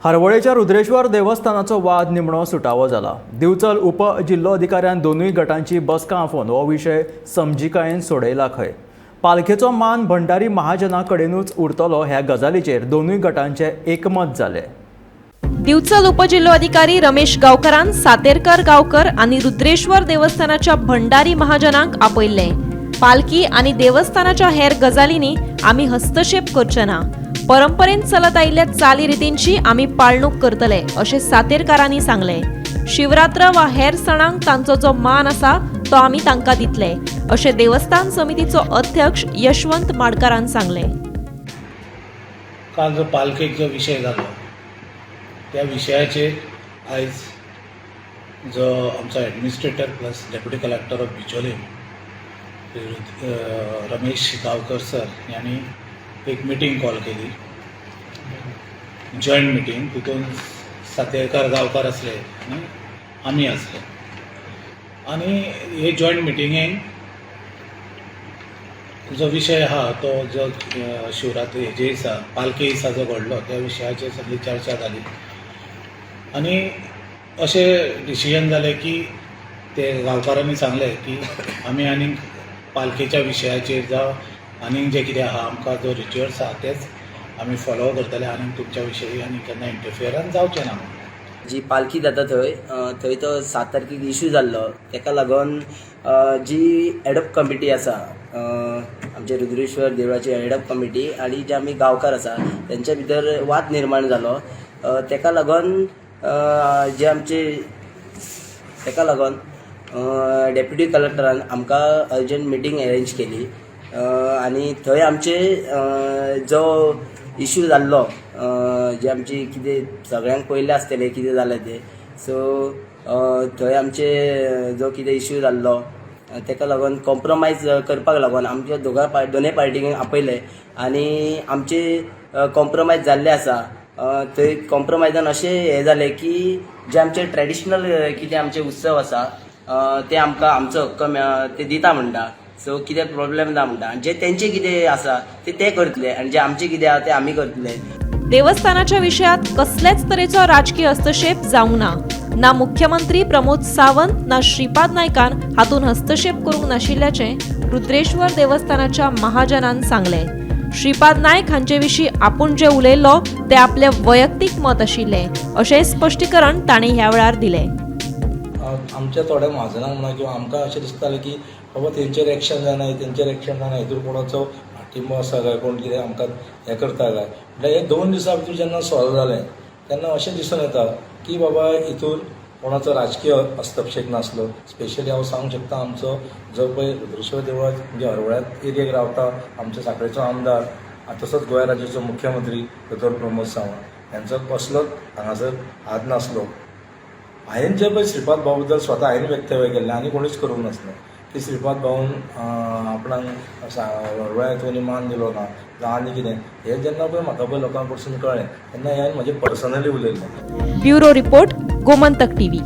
हरवळेच्या रुद्रेश्वर देवस्थानाचो वाद निमणो सुटावो जाला. दिवचल उप जिल्लोधिकाऱ्यान दोनूय गटांची बसका आफोवन हो विशय समजिकायेन सोडयला खंय. पालखेचो मान भंडारी महाजना कडेनूच उरतलो ह्या गजालीचेर दोनूय गटांचे एकमत जालें. दिवचल उपजिल्लोधिकारी रमेश गांवकरान सातेरकर गांवकर आनी रुद्रेश्वर देवस्थानाच्या भंडारी महाजनांक आपयल्ले. पालखी आनी देवस्थानाच्या हेर गजालींनी आमी हस्तक्षेप करचे ना, परंपरेन चलत आयिल्ल्या चालीरितींची आमी पाळणूक करतले अशें सातेरकारांनी सांगलें. शिवरात्र वा हेर सणांक तांचो जो मान आसा तो आमी तांकां दितले अशें देवस्थान समितीचो अध्यक्ष यशवंत माडकारान सांगलें. काल जो पालखेक जो विशय जालो त्या विशयाचेर आयज जो आमचो administrator plus deputy collector of Bicholim Ramesh Gaonkar sir यांनी एक मिटींग कॉल केली, जॉयंट मिटींग. तितून सातेरकार गांवकार आसले आनी आमी आसले आनी हे जॉयंट मिटिंगेक जो विशय आहा तो जो शिवरात्री हेजे दिसा, पालखे दिसा जो घडलो त्या विशयाचेर सगळी चर्चा जाली आनी अशें डिसिजन जालें की ते गांवकारांनी सांगलें की आमी आनीक पालखेच्या विशयाचेर जावं आनीक जें कितें आहा, आमकां जो रिच्युअल्स आहा तेच आमी फॉलो करतले आनी तुमच्या विशयी आनी केन्ना इंटरफियरन्स जावचें ना म्हणून. जी पालखी जाता थंय थंय तो 7 तारखेक इशू जाल्लो, तेका लागून जी एडॉप कमिटी आसा, आमच्या रुद्रेश्वर देवळाची एडॉप कमिटी आनी जे आमी गांवकार आसा तेंच्या भितर वाद निर्माण जालो. तेका लागून जे आमचे तेका लागून डेप्युटी कलेक्टरान आमकां अर्जंट मिटींग अरेंज केली आनी थंय आमचे जो इशू जाल्लो, जे आमची कितें सगळ्यांक पयलें आसतलें कितें जालें तें, सो थंय आमचे जो कितें इशू जाल्लो तेका लागून कॉम्प्रोमायज करपाक लागून आमच्या दोगां दोनूय पार्टींक आपयले आनी आमचे कॉम्प्रोमायज जाल्ले आसा. थंय कॉम्प्रोमायजान अशें हें जालें की जे आमचे ट्रेडिशनल कितें आमचे उत्सव आसा ते आमकां आमचो हक्क ते दिता म्हणटा, सो कितें प्रॉब्लेम ना म्हणटा आनी जे तेंचे कितें आसा ते ते करतले आनी जे आमचे कितें आहा ते आमी करतले. देवस्थानाच्या विशयात कसलेच तरेचो राजकीय हस्तक्षेप जावंक ना. ना मुख्यमंत्री प्रमोद सावंत ना श्रीपाद नायकान हातूंत हस्तक्षेप करूंक नाशिल्ल्याचें रुद्रेश्वर देवस्थानाच्या महाजनान सांगलें. श्रीपाद नायक हांचे विशीं आपूण जें उलयल्लो तें आपलें वैयक्तीक मत आशिल्लें अशें स्पश्टीकरण तांणी ह्या वेळार दिलें. आमच्या थोड्या म्हाजनांक म्हणा किंवा आमकां अशें दिसतालें की बाबा तेंचेर एक्शन जायना, तेंचेर एक्शन जायना, हितूर कोणाचो पाठिंबो आसा काय, कोण कितें आमकां हें करता काय. म्हणल्यार हे 2 दिसां भितर जेन्ना सॉल्व जालें तेन्ना अशें दिसून येता की बाबा हितूर कोणाचो राजकीय हस्तक्षेप नासलो. स्पेशली हांव सांगूंक शकता, आमचो जो पळय रुद्रेश्वर देवळात म्हणजे हरवळ्यांत एरियेक रावता आमच्या साखळेचो आमदार, तसोच गोंय राज्याचो मुख्यमंत्री दोतोर प्रमोद सावंत यांचो कसलोच हांगासर हात नासलो. हांवें जें पळय श्रीपाद भाऊ बद्दल स्वता हांवें वक्तव्य केल्लें आनी कोणूच करूंक नासलें की श्रीपाद भाऊन आपणाक हरवळ्या हितून मान दिलो ना जावं आनी कितें, हें जेन्ना पळय म्हाका पळय लोकां कडसून कळ्ळें तेन्ना हें हांवें म्हजें personally उलयल्लें. Bureau report, Gomantak TV.